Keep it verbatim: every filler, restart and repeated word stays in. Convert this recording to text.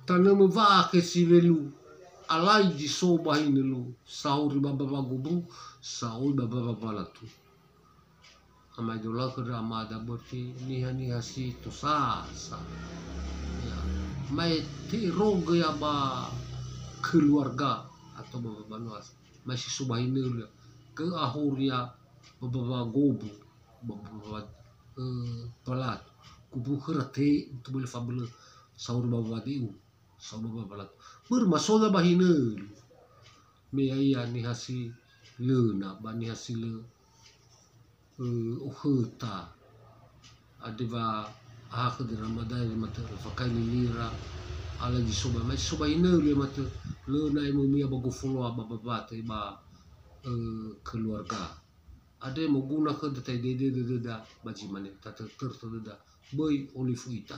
Tanömö wa'akhe si welu, alai zi so ba hinölu, sauri ba mbawa gobu, sauri ba mbawa walatu. Amaedola khöra amada berarti niha-niha si tosasa. Ya, mae te'erogö ya ba keluarga atau ba mbanua. Mae si so ba hinölu ya. Kö ahoria ba mbawa gobu, ba mbawa, eh, walatu. Gobu khöra te, untuk boleh fabele sauri ba mbawa de'u. Sauri ba mbawa walatu. Börö ma so za ba hinölu. Me ya'ia niha si lö na, ba niha si lö, eh, ohöta. Andre wa aha khö dera madai le matö, fakai lilira, ala zi so ba, mai so ba hinölu le matö, lö na emömia ba gofoloa ba, ba, ba, te ba, eh, keluarga. Andre moguna khö data idede dödöda, ba zi mane, tatö-, tör-, tör-, döda, böi olifu ita.